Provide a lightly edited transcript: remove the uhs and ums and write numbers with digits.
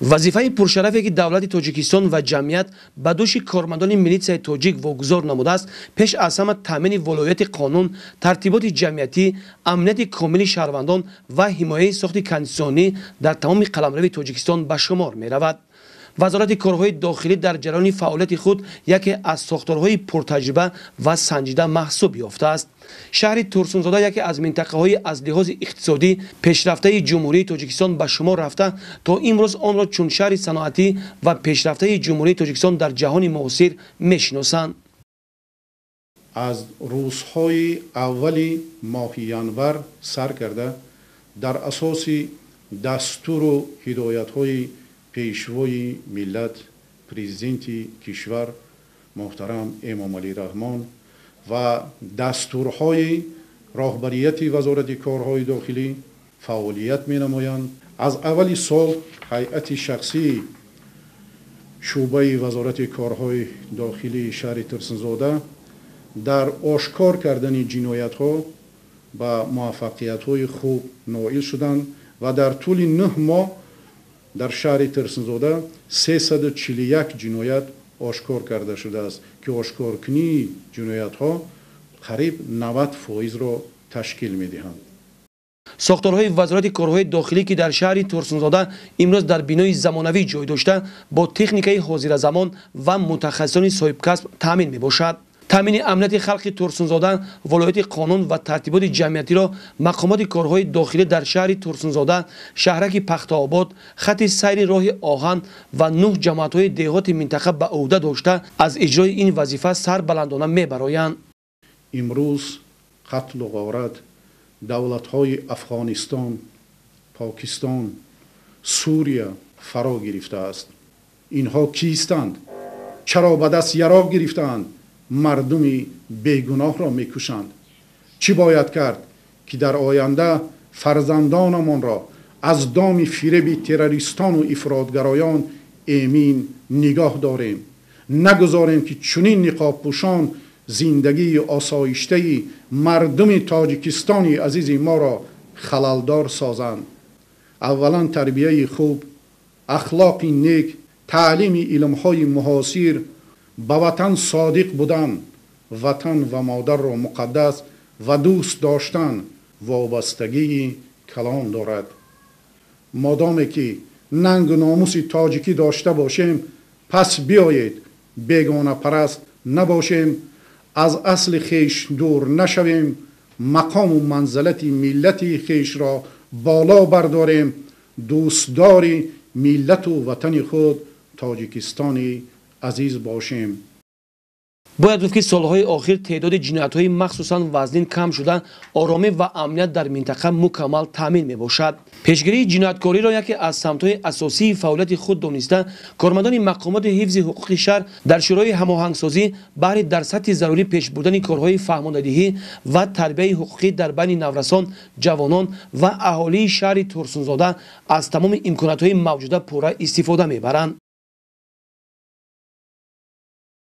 Вазифаи пуршарафе, ки давлати Тоҷикистон ва ҷамъият ба дӯши кормандони милитсияи тоҷик вогузор намудааст, пеш аз ҳама таъмини волоияти қонун, тартиботи ҷамъиятӣ, амнияти комили шаҳрвандон ва ҳимояи сохти конститутсионӣ дар тамоми қаламрави Тоҷикистон ба шумор меравад. Вазорати корҳои дохилӣ дар ҷараёни фаъолияти худ яке аз сохторҳои пуртаҷриба ва санҷида маҳсуб ёфтааст. Шаҳри Турсунзода яке аз минтақаҳои аз лиҳози иқтисодӣ пешрафтаи Ҷумҳурии Тоҷикистон ба шумор рафта, то имрӯз онро чун шаҳри саноатӣ ва пешрафтаи Ҷумҳурии Тоҷикистон дар ҷаҳони муосир мешиносанд. Аз рӯзҳои аввали моҳи январ сар карда, дар асоси дастуру ҳидоятҳои Пешвои миллат, Президенти кишвар муҳтарам Эмомалӣ Раҳмон ва дастурҳои роҳбарияти Вазорати корҳои дохилӣ фаъолият менамоянд. Аз аввали сол ҳайати шахсии шӯъбаи Вазорати корҳои дохилии шаҳри Турсунзода дар ошкор кардани ҷиноятҳо ба муваффақиятҳои хуб ноил шуданд ва дар тӯли 9 моҳ дар шаҳри Турсунзода 341 ҷиноят ошкор карда шудааст, ки ошкоркунии ҷиноятҳо қариб 90 фоизро ташкил медиҳанд. Сохторҳои Вазорати корҳои дохилӣ, ки дар шаҳри Турсунзода имрӯз дар бинои замонавӣ ҷой дошта, бо техникаи ҳозиразамон ва мутахассисони соҳибкасб таъмин мебошад. Таъмини амнияти халқи Турсунзода, волояти қонун ва тартиботи ҷамъиятиро мақомоти корҳои дохилӣ дар шаҳри Турсунзода, шаҳраки Пахтаобод, хати сайри роҳи оҳан ва нӯҳ ҷамоатҳои деҳоти минтақа ба ӯҳда дошта, аз иҷрои ин вазифа сарбаландона мебароянд. Имрӯз қатлу ғорат давлатҳои Афғонистон, Покистон, Сурия фаро гирифтааст. Инҳо кистанд? Чаро ба даст яроқ гирифтаанд, мардуми бегуноҳро мекушанд? Чӣ бояд кард, ки дар оянда фарзандонамонро аз доми фиреби террористону ифротгароён эмин нигоҳ дорем, нагузорем, ки чунин ниқобпӯшон зиндагии осоиштаи мардуми Тоҷикистони азизи моро халалдор созанд? Аввалан, тарбияи хуб, ахлоқи нек, таълими илмҳои муосир, ба ватан содиқ будан, ватан ва модарро муқаддас ва дӯст доштан вобастагии калон дорад. Модоме ки нангу номуси тоҷикӣ дошта бошем, пас биёед, бегонапараст набошем, аз асли хеш дур нашавем, мақому манзалати миллати хешро боло бардорем, дӯстдори миллату ватани худ Тоҷикистони азиз бошем. Бояд гуфт, ки солҳои охир теъдоди ҷиноятҳои махсусан вазнин кам шуда, оромӣ ва амният дар минтақа мукаммал таъмин мебошад. Пешгирии ҷинояткориро яке аз самтҳои асосии фаъолияти худ дониста, кормандони мақомоти ҳифзи ҳуқуқи шаҳр дар Шӯрои ҳамоҳангсозӣ баҳри дар сатҳи зарурӣ пеш бурдани корҳои фаҳмондадиҳӣ ва тарбияи ҳуқуқӣ дар байни наврасон, ҷавонон ва аҳолии шаҳри Турсунзода аз тамоми имкониятҳои мавҷуда пурра истифода мебаранд.